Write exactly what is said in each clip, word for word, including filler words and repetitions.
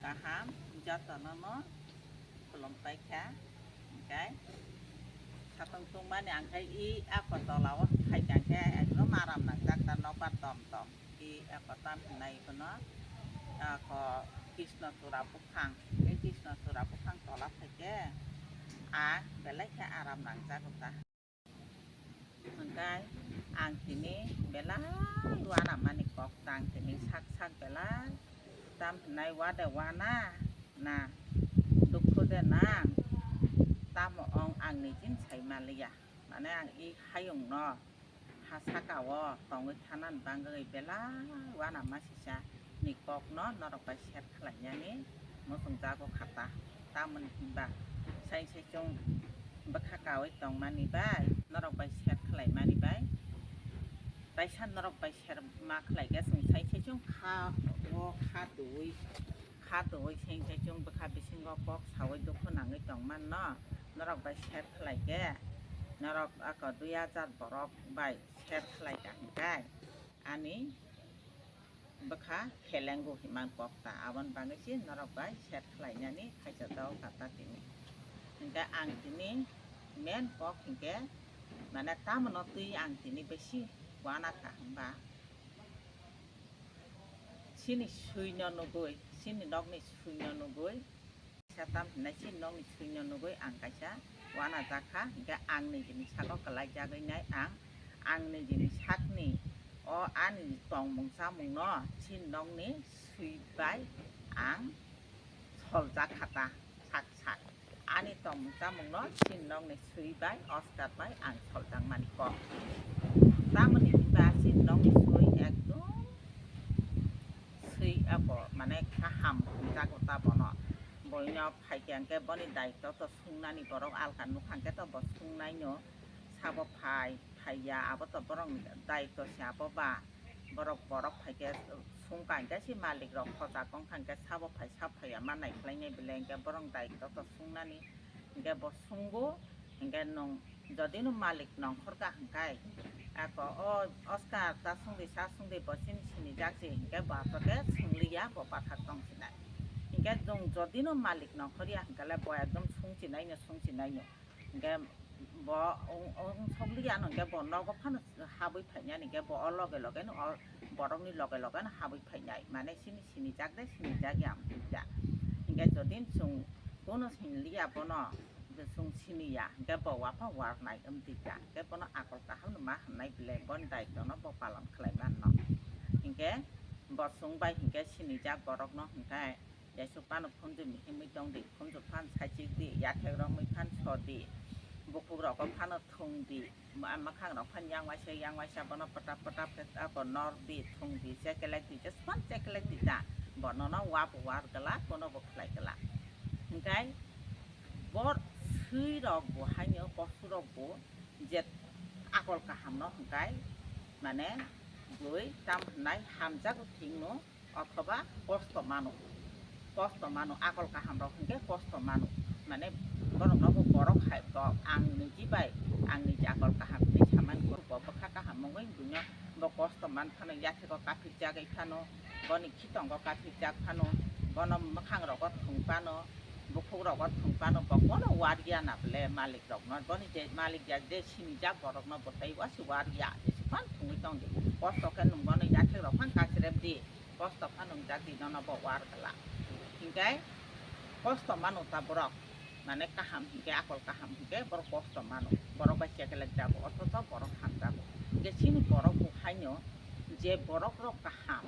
Kaham, jotono no khulumpai kha, hwnkhe khatong tongmani ang khe i ako tola o phaikha khe ekdom aram nangjak ta nokbar tom tom. I ako tam hinai bono ako Krishna chura buphang, i Krishna chura buphang tola phaikhe ang belai khe aram nangjago ta. Hwnkhe ang tini belai uanamani kok ta ang tini sak sak belai tam hinai uade uana na dukhu de nang tamo ong ang nijin sai manliya. Mane ang i hayungno ha saka o tongwi thanani bagwi belai uanama sisa ni kokno norok bai share khlainani muchungjago kha ta. Tamoni hinba sai sai chwng bwkha kawi tongmani bai, norok bai share khlaimani bai, taisa norok bai share ma khlai khe chwng sai sai chwng kha o kha twi, kha twi sai sai chwng bwkha bisingo kok sawi dukhu nangwi tongmano norok bai share khlai khe norok ako dui hajar borok bai share khlai kha hwnkhe ani bwkha khelengo hinmani kok ta, aboni bagwi se norok bai share khlainani khaisa dao kata tini. Hwnkhe ang tini main kok hwnkhe mane tamoni twi ang tini besi uana kha hwnba chini swino nugwi, chini nokni swino nugwi. Kaisa tam hinai chini nokni swino nugwi ang kaisa uanajak kha, hwnkhe ang nijini sago kwlai jagwi nai ang, ang nijini sakni o ani tongmung chamungno chini nokni swi bai ang soljak kha ta sak sak. Ani tongmung chamungno chini nokni swi bai Oscar bai ang soljak mani kok. Tamoni hinba chini nokni swi ekdom swi abo mane kaham hwnjago ta bono. Boino phaikhe hwnkhe boni daitto to sungnani borok alka nukha hwnkhe to bo sungnaino sabo phai phaiya abo to borok daitto se abo ba borok borok phaikhe sungkha hwnkhe se malik rok khochak wngkha hwnkhe sabo phai sabo phaiya ma naikhlainai belai hwnkhe borok daitto to sungnani hwnkhe bo sungo hwnkhe nwng Jodi no malik nongkhor kha hwnkhe, ako o Oscar ta sungdi sa sungdi bo chini sinijak si hwnkhe bo aswk khe sungliya bo pathak tong sinai. Hwnkhe jodi no malik nongkhor ya hwnkhe le bo ekdom sung sinai no sung sinai no. Hwnkhe bo ong ong sokliya no hwnkhe bo nogo phano habwi phainani hwnkhe bo o loge loge no o borok ni loge loge no habwi phainai. Mane chini sinijak de sinijak ya wngkha. Hwnkhe jodi chwng bono sinliya bono. Chwng siniya hwnkhe bo uaphano uarnai wngtwi kha, hwnkhe bono akol kaham no ma hwnnai belai boni daitwno bo palon khlai mano. Hwnkhe bo chwng bai hwnkhe sinijak borokno hwnkhe jesuk phano khunju mihimwi tongdi, khunju phano saichikdi, yathek romwi phano sodi, bukhuk rogo phano thwngdi, mwkhang rok phano yang waisa yang waisa bono pwtap pwtap khe abo nordi, thwngdi, chekelekdi, jesuk phano chekelekdi ta, bo nono uap uar glak, bono bo khlai glak. Hwnkhe bo swi rok bo haino kosto rok bo je akol kaham no hwnkhe mane bui tam hwnai hamjago thik no othoba kosto mano, kosto mano akol kaham rok hwnkhe kosto mano mane borok no bo borok hai bo ang niji bai ang niji akol kaham hinwi samani bo bwkha kaham wngwi buino bo kosto man phano yathego kaphik jagwi phano boni khitongo kaphikjak phano, bono mwkhang rogo thwng phano, bukhuk rogo thwng phano, bo bono uarya na bole malik rokno, boni je malik ya je sinijak borokno bo tei uasi uarya, jesi phano thwngwi tongdi. Kosto khe nwng bono yathek rok phano kachirep di, kosto phano nungjak di, nono bo uar glak. Hinkhe kosto mano ta borok, mane kaham hinkhe, akol kaham hinkhe borok kosto mano, borok bai chekelek jago, othocho borok hamjago. Hinkhe chini borok bo haino je borok rok kaham,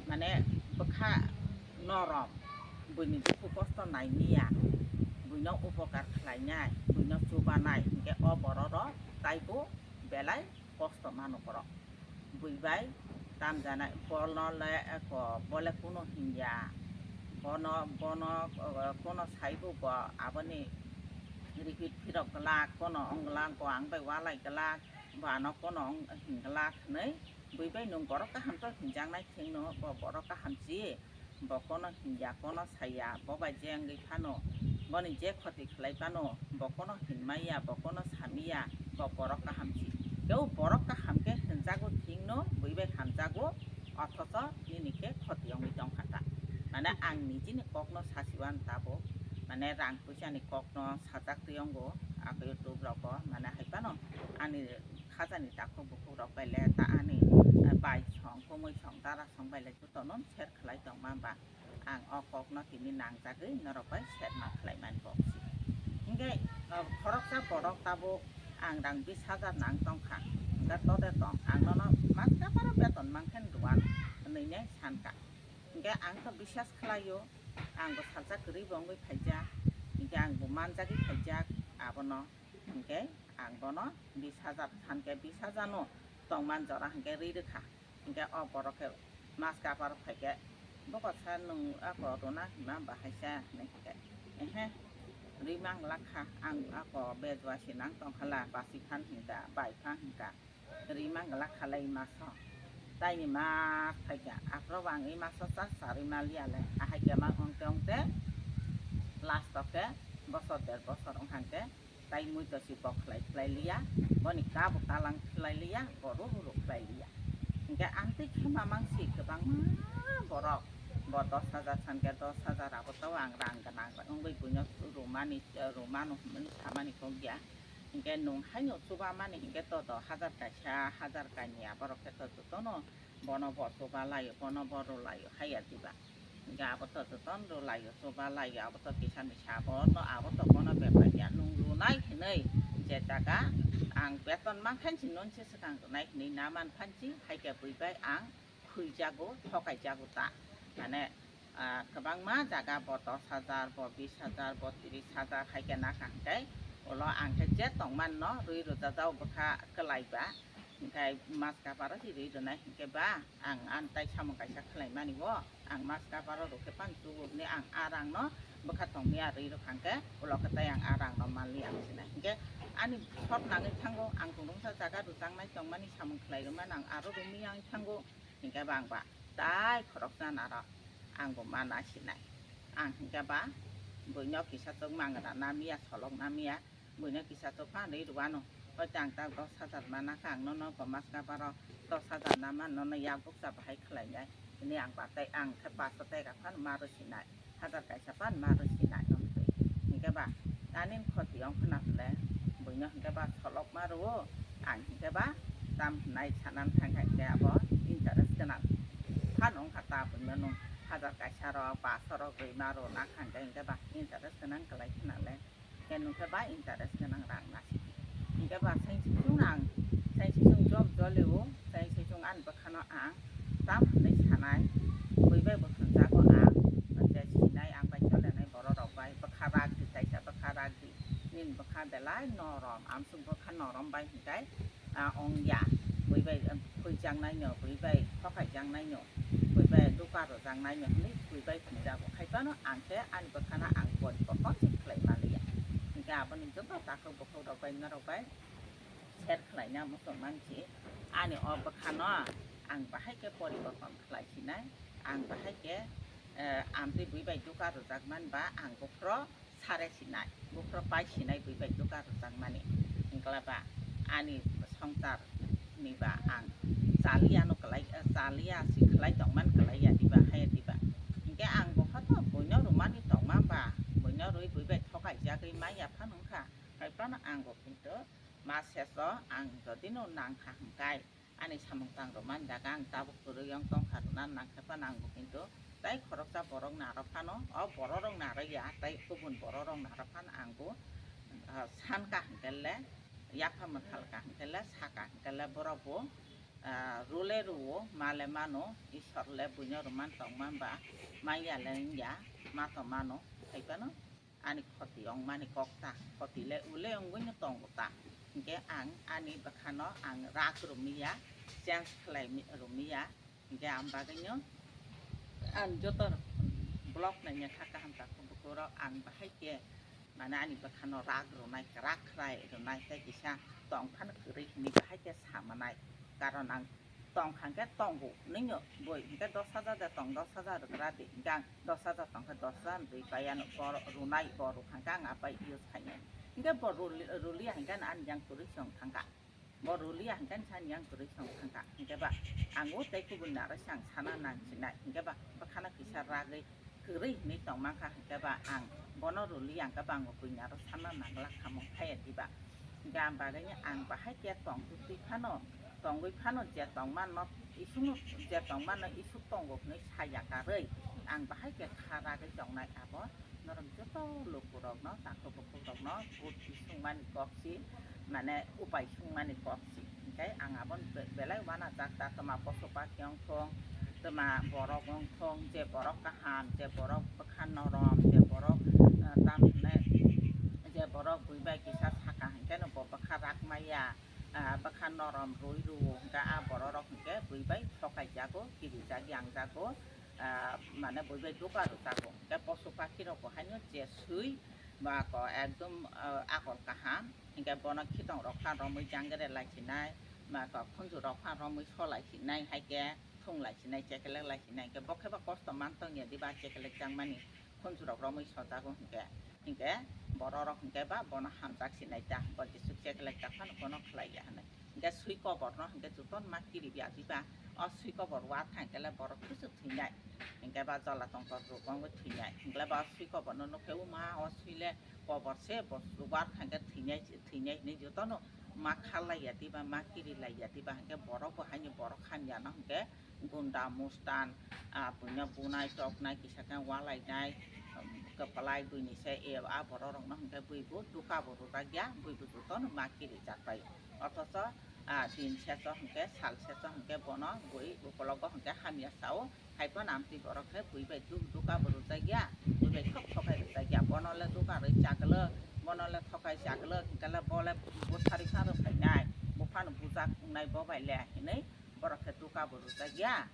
mane bwkha norom, buini dukhu kosto nainiya, buino upokar khlainai, buino chubanai, hinkhe o borok rok taibo belai kosto mano borok. Bui bai tamjanai, bono le eko, bole kuno hinya, bono, bono, eh, kuno saibo bo aboni repeat phirok glak, kuno wng glak, bo ang bai walai glak, bo ano kuno wng hin glak hinui bui bai nwng borok kaham to hinjaknai thengno, bo borok kaham si. Bo kono hinya, kono saya, bo bai je wngwi phano, boni je khoti khlai phano, bo kono hinmaya, bo kono samiya, bo borok kaham si. Tei o borok kaham khe hinjago thikno bui bai hamjago, othocho nini khe khoti wngwi tongkha ta. Mane ang nijini kokno sasiwan tabuk, mane rang puisani kokno sajak twi ongo, ako YouTube rogo, mane hai phano ani khajani takhuk bukhuk rok bai le ta ani, eh, bai song, kumui song, dara song bai le jotono share khlai tongma ba ang o kokno tini nangjagwi norok bai share ma khlai mani kok si. Hinkhe, eh, khoroksa borok tabuk ang rang bis hajar nang tongkha, hinkhe tode tong ang nono mas kaparo beton mankhe rwan hwnwi ne sankha. Hinkhe ang to biswas khlaio, ang bo salsa kwrwi bo wngwi phaijak, hinkhe ang bo manjagwi phaijak abono, hinkhe ang bono bis hajar sankhe bis hajar no tongman jora hinkhe rwi rwkha, hinkhe o borok khe mas kapar phaikhe boksa nwng ako rwna hima bahaisa hinwi hinkhe ehe rwi manglakha ang ako bejua se nang tongkhala basi phan hinka bai phan hinka. Rima glak khalai maso. Taini mas phaikha, aphro ang i maso cha charwi maliya le. Ahai khe ma ongte ongte last o khe bosor der bosor wngkha khe tai mui to si bok khlai khlai liya, boni kabo kalang khlai liya, bo ruhu ru khlai liya. Hinkhe amtwi khe mamang si kwbangma borok, bo dos hajar san khe dos hajar abo to ang rang gwnang wngwi buino rumani, rumano hwnwi samani kok ya. Hinkhe nwng haino chubamani hinkhe to do hajar kaisa, hajar kainwi aborok khe to jotono bono bo chubalaio, bono bo rwlaio, haiya diba. Hinkhe abo to jotono rwlaio, chubalaio, abo to kisa misa, abo no, abo to bono bepar ya. Nwng rwnai hinwi je jaga ang beton mankha hinwi nonse swkang rwnai hinwi na mankha hinwi, haikhe bui bai ang khuljago, thokaijago ta. Mane, ah, kwbangma jaga bo dos hajar, bo bis hajar, bo tris hajar hai khe nakha hinkhe ulo ang khe je tongman no rwi rwjajao bwkha kwlai ba. Hinkhe mas kaparo si rwi rwnai hinkhe ba ang ani tai samung kaisa khlai mani o. Ang mas kaparo rw khe pan chugo hwnwi ang a rang no bwkha tongmani a rwi rwkha hinkhe ulo khe tai ang a rang no manliya ang sinai. Hinkhe ani short nangwi thango, ang kwbangsa jaga rwjaknai tongmani samung khlai rwmani ang aro rwmwi ang thango. Hinkhe ba ang ba tai khoroksa naro ang bo ma nasinai. Ang hinkhe ba buino kisa chwk mangra namiya, solok namiya, buino kisa chwk phanwi rwano. Hoi tang tak dos hajar mana kha ang nono bo mas kaparo dos hajar nama nono yak bukcha bahai khlainai. Hwnwi ang ba tai ang khe paso teka phano ma rwsinai. Hajar kaisa pan ma rw sinai wng twi. Hinkhe ba, ani khoti wng khna hwnle, buino hinkhe ba solok ma rwo, ang hinkhe ba tam hwnai sanan thang kha hinkhe abo interest gwnang. Phano wng kha ta buino nwng hajar kaisa rok, paso rok rwi ma rwo na kha hinkhe, hinkhe ba interest gwnang kwlai khna le, hinkhe nwng khe ba interest gwnang rang na sidi. Hinkhe ba sainsi chwng ang, sainsi chwng job jolio, sainsi chwng ani bwkhano ang tam hwnwi sanai, bui bai bo thwnjago ang, je sinai ang bai cholenai borok rok bai bwkha rak di, kaisa bwkha rak di, nini bwkha belai norom, amsuk bwkha norom bai hinkhe, ah, ong ya, bui bai, um, khuijaknai no, bui bai thokhaijaknai no, bui bai duka rwjaknai no hwnwi bui bai thwnjago, hai phano ang khe ani bwkhano ang poriborton se khlai manliya, hinkhe aboni joto takhuk bukhuk rok bai norok bai share khlaina muchung mansi. Ani o bwkhano ang bahai khe poriborton khlai sinai, ang bahai khe, eh, amtwi bui bai duka rwjak man ba ang buphro sare sinai, buphro pai sinai bui bai duka rwjak mani. Hinkla ba ani songsar ni ba ang chaliya no kwlai, eh, chaliya si khlai tongman kwlai ya diba, haya diba. Hinkhe ang bupha to buino rwmani tongma ba, buino rwi bui bai thokai jagwi maya phano wngkha. Hai phano ang bo kintu ma seso ang jodi no nangkha hwnkai, ani samung tang rwmani jaga ang tabuk kwrwi wng tongkha rwna nangkha phano ang bo kintu tai khoroksa borok narok phano, o borok rok narwk ya, tai kubun borok rok narwk phano ang bo, ah, sankha hwnkhe le, yapha mwthalkha hwnkhe le, sakha hwnkhe le borok bo, ah, rule rwo, male mano, Isor le buino rwman tongma ba, manya le wngya, ma tongmano, hai phano. Ani khoti wngmani kok ta, khoti le ule wngwino tongo ta. Hinkhe ang ani bwkhano ang rak rwmya, change khlai rwmya. Hinkhe ang bagwino ang joto vlog naina kha kaham ta, bukhuk rok ang bahai khe mane ani bwkhano rak rwnai, rak khwrai rwnai tei kisa tong phano kwrwi hwnwi bahai khe sa manai. Karon ang tong kha khe tongo nini bui, hinkhe dos hajar de tong, dos hajar rwgra di, hinkhe ang dos hajar tong khe dos hajar rwi pai ano, bo rwnai, bo rwkha khe ang apai use khainai. Hinkhe bo ruli-, ruliya hinkhe ani yang kwrwi se wng thangkha, bo ruliya hinkhe ani yang kwrwi se wng thangkha. Hinkhe ba ang o tei kubun ni aro se ang sana nang sinai, hinkhe ba bwkhano kisa ragwi kwrwi hinwi tongmankha, hwnkhe ba ang bono rwliya, hwnkhe ba ang bo buini aro sanna nangla kha, mung phaiya diba? Hwnkhe ang bagwino ang bahai khe tongtwi phano, tongwi phano je tongmanno isuk, je tongmanno isuk tongo hwnwi saya karwi ang bahai khe kha ragwi tongnai abo. Norok joto lukurokno, takhuk bukhukrokno buddhi sungmani kok si, mane upai sungmani kok si. Hwnkhe ang aboni be-, belai uanajak, ta twma posu pakhi wng thung, twma borok wng thung, je borok kaham, je borok bwkha norom, je borok, ah, tamhinai, je borok bui bai kisa saka hwnkhe no bo bwkha rak maya, ah, bwkha norom rwi rwo, hwnkhe a bororok hwnkhe bui bai thokai jago, kirijak yang jago, ah, mane bui bai duka rwjago. Hwnkhe posu pakhi rok bo haino je swi ba ko ekdom, ah, akol kaham, hwnkhe bono khitong rok phan romwi jangre lai sinai, ba ko khunju rok phan romwi so lai sinai, hai khe thung lai sinai, chekelek lai sinai, hwnkhe bo khe ba kosto man tong ya diba, chekelek jakmani khunju rok romwi sojago hwnkhe, hwnkhe bororok hwnkhe ba bono hamjak sinai ta, bo jesuk chekelek jak phano bono khlai ya hinwi. Hwnkhe swi koborno hwnkhe jotono ma kiri ya diba, o swi kobor wa thang khe le borok kusu thwinai, hwnkhe ba jola tongkor rok wngwi thwinai, hwnkhe ba swi koborno nukhe o ma o swi le kobor se bo wa thang khe thwinai, thwinai hinwi jotono ma kha lai ya diba, ma kiri lai ya diba, hwnkhe borok bo haino borok hamya no hwnkhe gunda mustan, ah, buino bunai toknai, kisa khe walainai, um, kwpalai buini se, e, a borok rokno hwnkhe bui bo duka bo rwjak ya, bui bo jotono ma kiri jak bai. Othocho, ah, din secho hwnkhe, sal secho hwnkhe bono bui ukologo hwnkhe hamya sao, hai phano amtwi borok khe bui bai du-, duka bo rwjak ya, bui bai thok thokai rwjak ya, bono le duka rwi chakwlwk, bono le thokai chakwlwk, hwnkhe le bo le bwsari phano phainai, bo phano bujak wngnai bo bai le hinwi borok khe duka bo rwjak ya,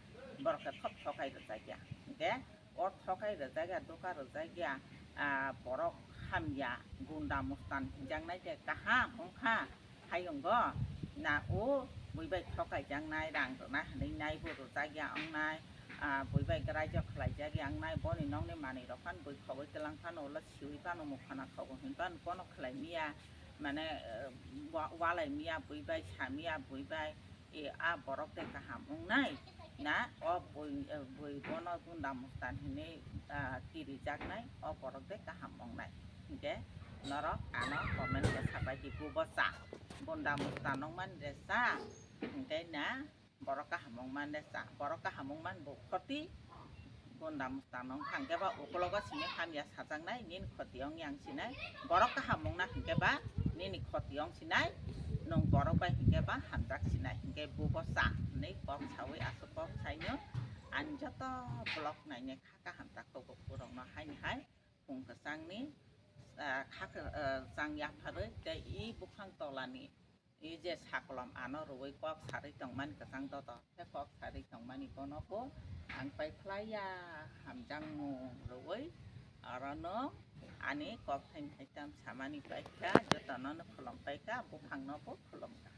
borok khe thok thokai rwjak ya. Hwnkhe o thokai rwjak ya, duka rwjak ya, ah, borok hamya, gunda mustan hinjaknai de kaham wngkha, hayungo na o bui bai thokai jaknai, rang rwna hinwi nai bo rwjak ya wngnai, ah, bui bai graijo khlai jak ya wngnai, boni nokni manwi rok phano bui khogwi twlang phano ulo siwi phano mukhana thogo hwn phano bono khlai miya, mane, eh, wa-, walai miya bui bai, sa miya bui bai, e, a borok de kaham wngnai na, o bui, e, bui bono gunda mustan hinwi, ah, kirijaknai, o borok de kaham wngnai. Hwnkhe norok ano comment khe sabai di, bubo cha, gunda mustan wngmani de cha, hwnkhe na borok kaham wngmani de cha, borok kaham wngmani bo khoti, gunda mustan wngkha hwnkhe ba ukologo simi hamya sajaknai, nini khoti wng yang sinai, borok kaham wngna hwnkhe ba nini khoti wng sinai, nwng borok bai hwnkhe ba hamjak sinai, hwnkhe bubo cha hinwi kok sawi aswk kok saino ani joto vlog nainai kha kaham takhuk bukhuk rokno haini hai khung kwchangni, ah, kha, ah, chang yapharwi tei i buphang tolani I je sakolom ano rwui kok sarwi tongmani kwchang doto khe kok sarwi tongmani bono bo ang pai phlai ya hamjakmung rwui orono ani kok thaini thaitam samani paikha, jotono no khulum paikha, buphangno bo khulumkha.